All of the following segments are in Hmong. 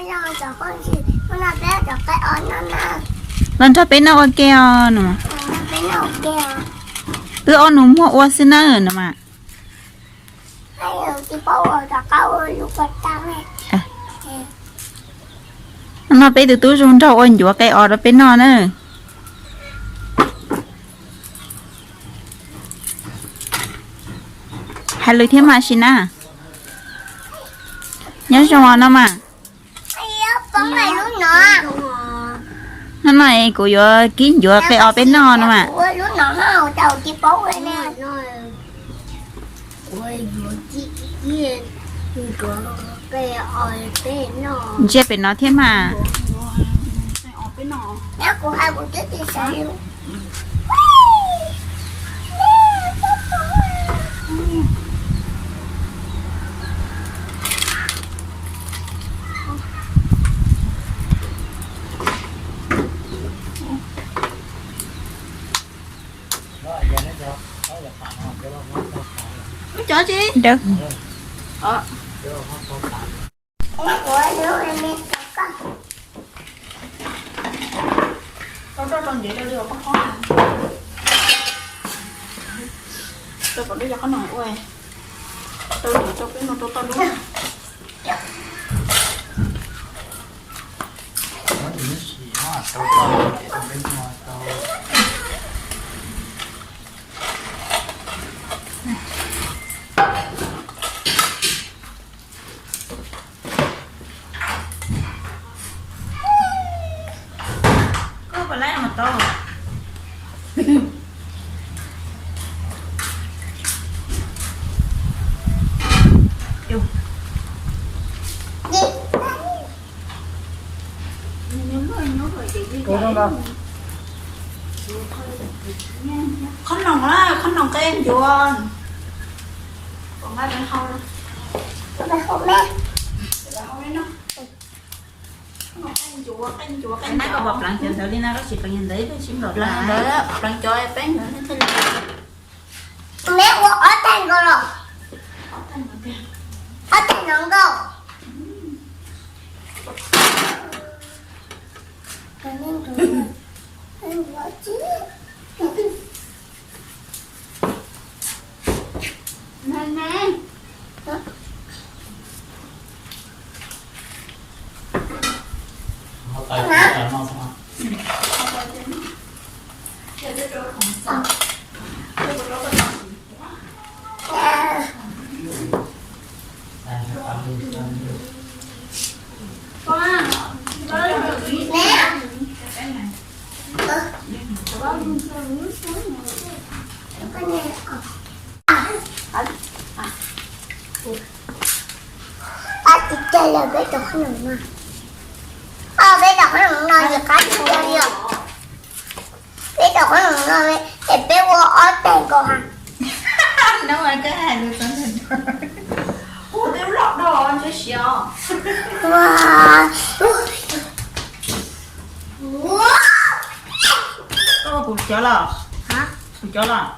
Los nrog peb noj ua ke os no. Wb ob nus muag ua xwb na no mas. No peb tus tub zoo nraug ua ncuav qe os rau peb noj na. Hais lus thiab mas Sis na. Nyob zoo no mas. Hnub no kuv yuav kib ncuav qe os peb noj no mas. Ntsia pem no thiab mas. Cov tsis. Dawb. Tau rau ntev rau li qhov qhov. Rau kom lub cov qhob noom ua. Rau ntev rau peb no rau tau lub. Koj puas laib mus tau? Qhob noom, qhob noom qe ncuav. Nab koj puas pleev cov ntawd li na, koj tsis pleev cov ntawd peb sib npaum ntawd, pleev cov peb ntawd thiaj li. Neb ua ob tag nkaus los? Ob tag no nkaus. Qab tsis cag li peb cov qhob noom no. Peb cov qhob noom no ces qab tsis cag li os. Peb cov qhob noom no es peb ua ob teg nkaus ha. Ua teb loj dog ntshe siav. Koj ua kuv cov los? Kuv cov los?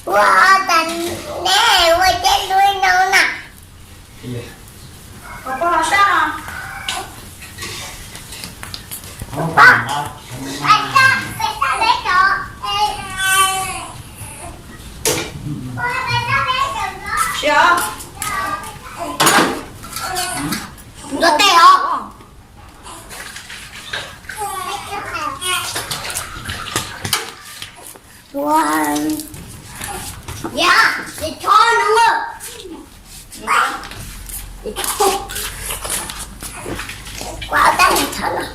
Ua tas neb ua teb lub no na. Ntxuav tes os. Ua, ya, ces txhob no. Ua tab sis txhob no.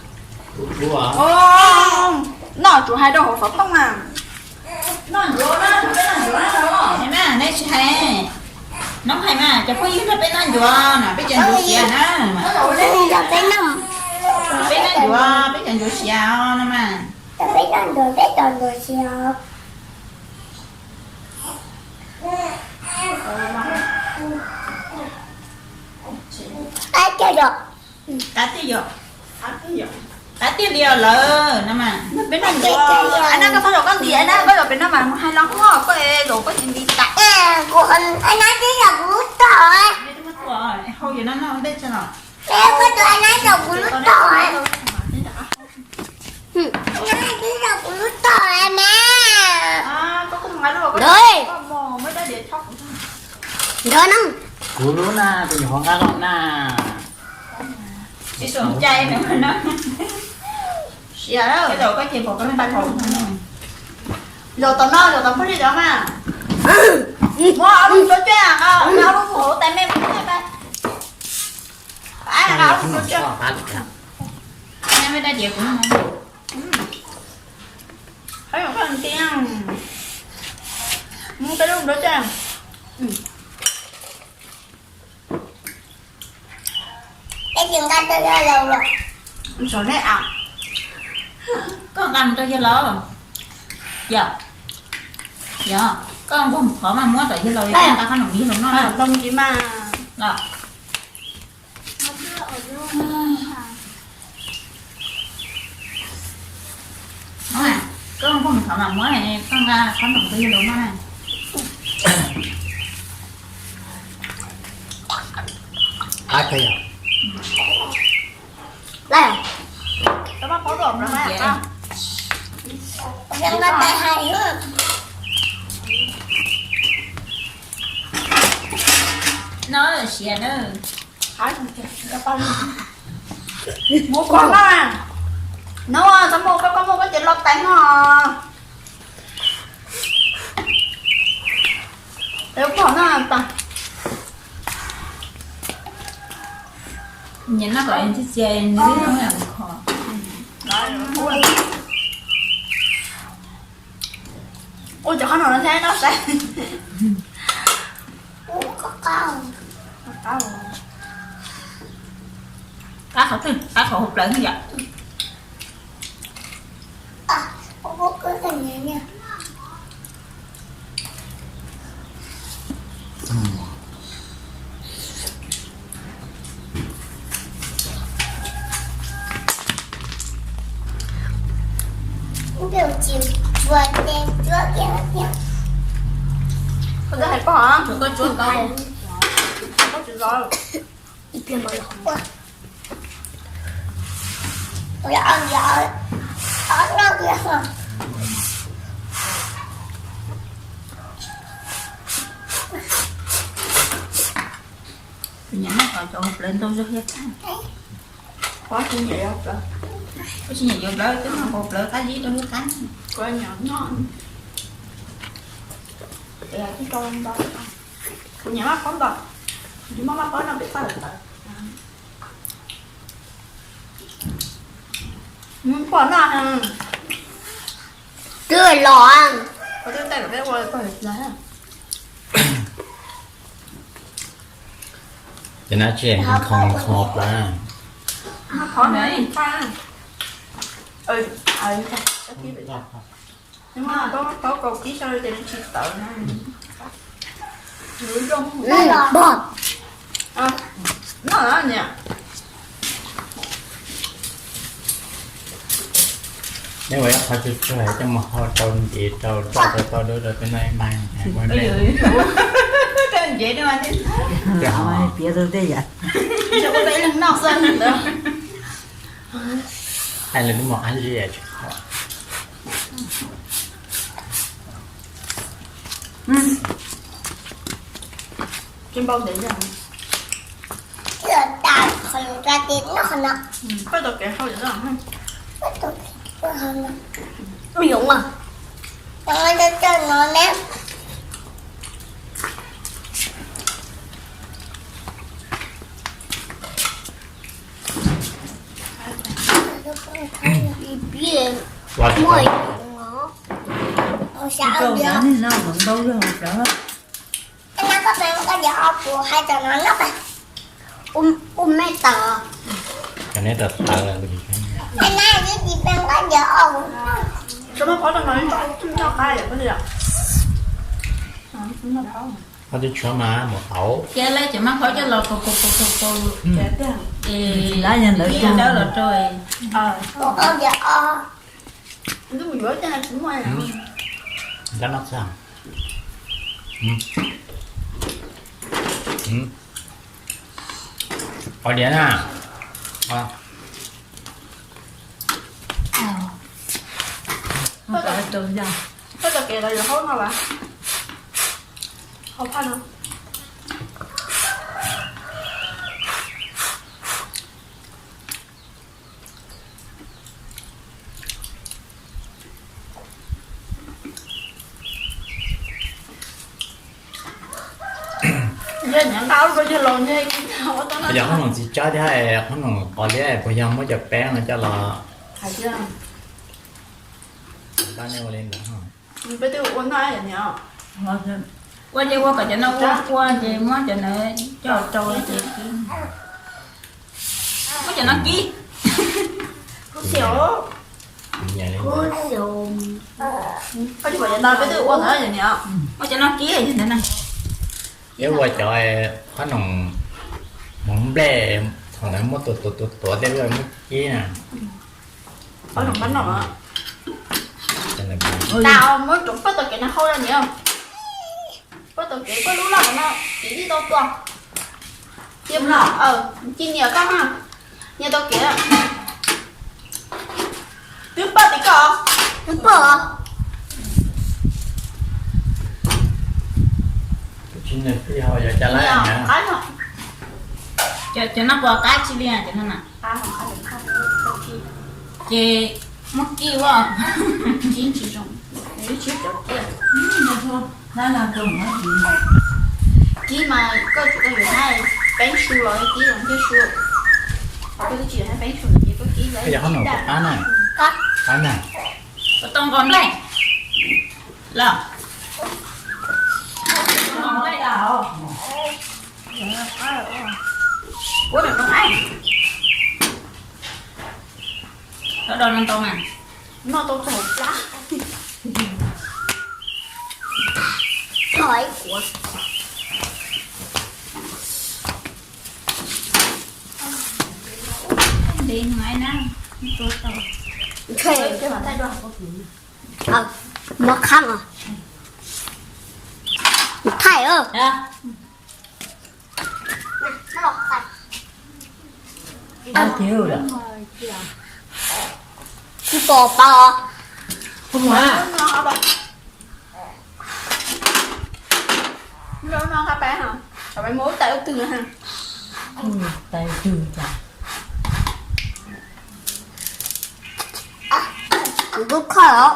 Noj tsuas hais rau hauv xov tooj na. Noj ncuav na, noj ncuav na. Neb tsis hais, noob hais mas cov phooj ywg nrog peb noj ncuav na, peb cov ncuav siav na. Nrog peb noj, peb noj Peb cov ncuav siav no mas. Peb cov ncuav, peb cov ncuav siav. Qab tiag yom. Qab tiag yom. Qab tiag li os lawm no mas. Peb noj ncuav, a nab koj txhob zaum koj nti, a nab koj zaum pem no mas mus hais los koj, koj zaum koj tsis nti tas. Kuv, a nab twb zaum kuv lub tog. Hau yam no no dej tso los. Koj tus a nab zaum kuv lub tog. Nab twb zaum kuv lub tog mas. Ntawd no. Kuv lub na, tus nyuam qhuav nqa los na. Tsis sum cai no. Siav, zaum tom no, zaum tom phooj ywg cov mas. Muab ob lub ncuav coj, ob lub hauv tais me mus coj. Mus peb lub ncuav coj. Peb tsis nqa rau yawg laus los. Koj nqa mus rau yawg laus. Yog, yog koj nquag mus qhov mas muab tom yawg laus, koj nqa qhob noom yawg laus noj. Los. Koj nquag mus qhov mas muab, koj nqa qhob noom rau yawg laus noj. No siav na. Muab koj na. No txhob muab koj, koj muab koj ces loj tais no. Peb pom no tas. Nyiam noj kom txi txias nws kho. Ua cov qhob noom no thiab noj saib. Qab qhov twg, qab qhov hauv plawv yom. Koj twb hais koj, koj tsis zov. Kuv nyiam noj qhov cov hauv plawv ntau zog thiab qab. Kuv tsis nyiam yuav plawv, twb noj hauv plawv qab zib rau thiab qab. Kuv nyiam maj pob ntau, kuv tsis muaj maj pob no peb txawj tawv. Pom no twb los. Ces nab tsis kho kho plawv. Noj niam. Neb ua ib qho tsuag tsuag coj mus hau rau ncev rau roj rau toj dub rau peb noj ib npag. Rau ncev rau mas piav rau tej yam. Hais lus twb mus qab zib tsis qhov. Npau ntev. Koj tau kev hau no. Ui, yoov mas. Tau coj no ne. Ib piam muaj yoov os. Ntau zog plawv. Koj pem koj diam ob puas hais tam no no pem. Ub me tawm. Cov neb tawm tawm. Ob tug tshuav mas mus tau. Ces lawv cov mab qhov coj los pau pau pau pau pau. Lawv yog lawv dawb los rau. Qhov diav na. Koj tau kev los yuav haub no as, haub phaj no. Yog qhob noom txiv tsawb thiab qhob noom qos liab puas yog muab cov peeb no coj los? Peb twb ua noj. Ua ces ua kom cov no ua ua ces muab cov no coj rau ces muab cov no kib. Koj tsis pom cov no peb twb ua ntawd niam. Muab cov no kib ntawd na. Peb ua cov qhob noom hmoov nplej, thaum ntawd muab tuav tuav tuav tuav tej lub muab kib na. Qhob noom pab no. Tau muab cov paj tau kev no hau na niam. Paj tau kev koj lub loj no, kev tsis tau tua. Cia, cia niam koj na, niam tau kev. Twb paj tim koj. Twb paj. Cov no puas qab tsis li cov no na. Ces muab kib ua. Kib mas koj tsuas tau yuav hais peeb su los kib los thiaj su. Koj twb tsis yuav hais peeb su ces koj kib los. Qab na. Qab na. Ua tau nqos nplej los. Ua nqos nplej los. Ua nqos nplej. Tau do no ntau mas. Noj tau txog plab. Txog ib kuav. Ntev hnyo na, tua tau. Mov qhab os. Thaij os. Kuv pom pab os. Lub no qab peb, tsam peb muab tais ub twg na. Tais twg cas? Kuv tub khoj os.